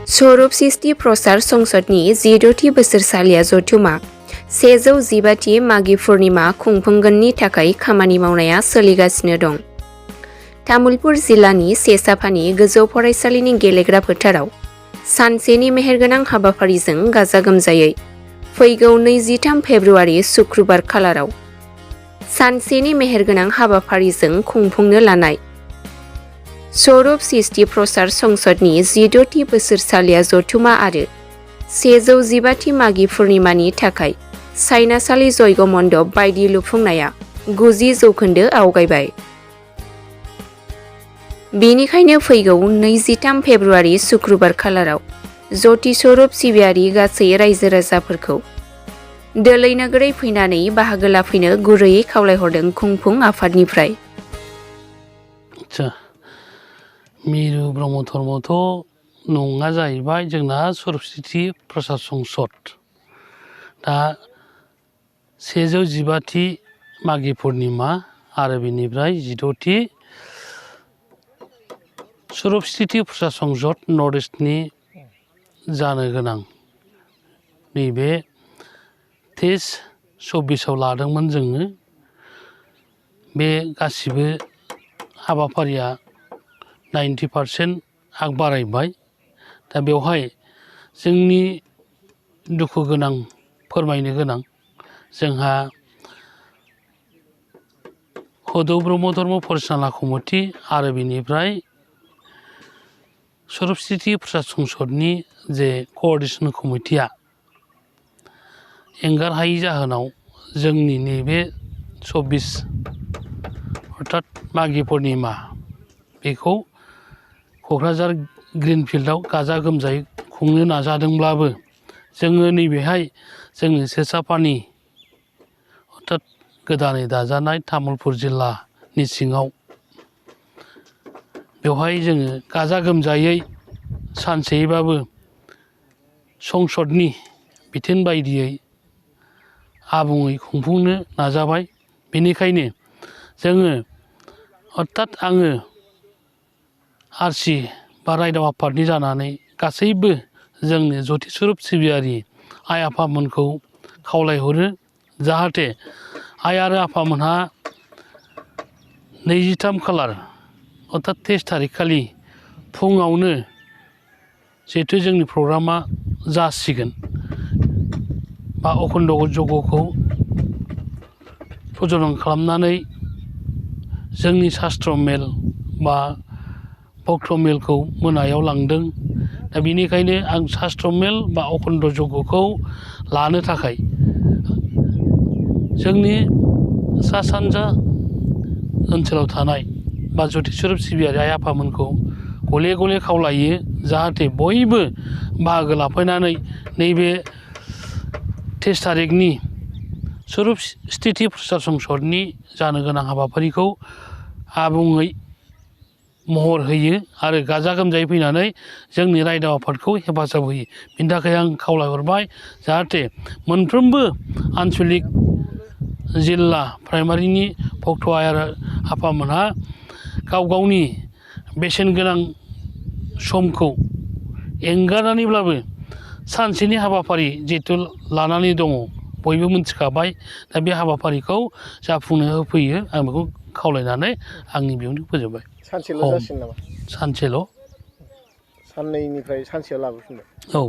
स्वरूप सृष्टि प्रसार संसदनि 14थि बोसोरसालिया जथुमा 115थि मागि पूर्णिमा खुंफुंगोननि थाखाय खामानि मावनाया सोलिगासिनो दं। तामुलपुर जिल्लानि सेसाफानि गोजौ फरायसालिनि गेलेग्रा फोथाराव सानसेनि मेहेरगोनां हाबाफारिजों गाजा गोमजायै फैगौ 23 फेब्रुआरि शुक्रबार खालाराव सानसेनि मेहेरगोनां हाबाफारिजों खुंफुंनो लानाय स्वरूप सृष्टि प्रसार संसदनि 14थि बोसोरसालिया जथुमा आरो 115थि मागि पूर्णिमानि थाखाय सायनासालि जयग मण्डप बायदि लुफुंनाया 90% आवगायबाय। बेनिखायनो फैगौ 23 फेब्रुआरि शुक्रबार खालाराव ज्योति स्वरूप सिबियारि गासै रायजो राजाफोरखौ दोलै नोगोरै फैनानै बाहागो लाफैनो गुरैयै खावलायहरदों खुंफुं आफादनिफ्राय। मिरु ब्रह्म धर्मथ' नङा जाहैबाय जोंना स्वरूप सृष्टि प्रसार संसद। दा 115थि मागि पूर्णिमा आरो बेनिफ्राय 16थि स्वरूप सृष्टि प्रसार संसद नर्थ इस्टनि जानो गोनां नैबे 23-24 लादोंमोन जोङो। बे गासिबो हाबाफारिया 90% आग बारायबाय। दा बेवहाय जोंनि दुखु गोनां फोरमायनो गोनां जोंहा हदौ ब्रह्म धर्म परिचालना कमिटि आरो बेनिफ्राय स्वरूप सृष्टि प्रसार संसदनि जे क'अर्डिनेशन कमिटिया एंगार हायै जाहोनाव जोंनि नैबे 24 अर्थात मागि पूर्णिमा बेखौ क'क्राझार ग्रीन फिल्डआव गाजा गोमजायै खुंनो नाजादोंब्लाबो जोङो नैबेहाय जोंनि सेसाफानि अर्थात गोदानै दाजानाय तामुलपुर जिल्लानि सिङाव बेवहाय जोङो गाजा गोमजायै सानसेयैबाबो संसदनि बिथोन बायदियै आबुङै खुंफुंनो नाजाबाय। बेनिखायनो जोङो अर्थात आङो आरसि बा रायदाव आफादनि जानानै गासैबो जोंनि ज्योति स्वरूप सिबियारि आइ आफामोनखौ खावलायहरो जाहाथे आइ आरो आफामोनहा 23 खालार अर्थात 23 थारिख खालि फुङावनो जिहेथु जोंनि प्रग्रामा जासिगोन बा अखण्ड जगखौ प्रज्वलन खालामनानै जोंनि शास्त्र मेल बा भक्त मेलखौ मोनायाव लांदों। दा बेनिखायनो आं शास्त्र मेल बा अखण्ड जगखौ लानो थाखाय जोंनि सा सानजा ओनसोलाव थानाय बा ज्योति स्वरूप सिबियारि आइ आफामोनखौ गले गले खावलायो जाहाथे बयबो बाहागो लाफैनानै नैबे 23 थारिखनि स्वरूप सृष्टि प्रसार संसदनि जानो गोनां हाबाफारिखौ आबुङै महर होयो आरो गाजा गोमजायै फैनानै जोंनि रायदाव आफादखौ हेफाजाब होयो। बिनि थाखाय आं खावलायहरबाय जाहाथे मोनफ्रोमबो आन्सलिक जिल्ला प्राइमारिनि भक्त आइ आफामोनहा गाव गावनि बेसेन गोनां समखौ एंगारनानैब्लाबो सानसेनि हाबाफारि जिहेथु लानानै दङ बयबो मिथिखाबाय। दा बे हाबाफारिखौ जाफुंनो होफैयो आं बेखौ खावलायनानै आंनि बिबुंथि फोजोबबाय। सानसेल' जासिगोन नामा? सानसेल'। साननैनिफ्राय सानसेयाव लाबोफिनबाय? औ।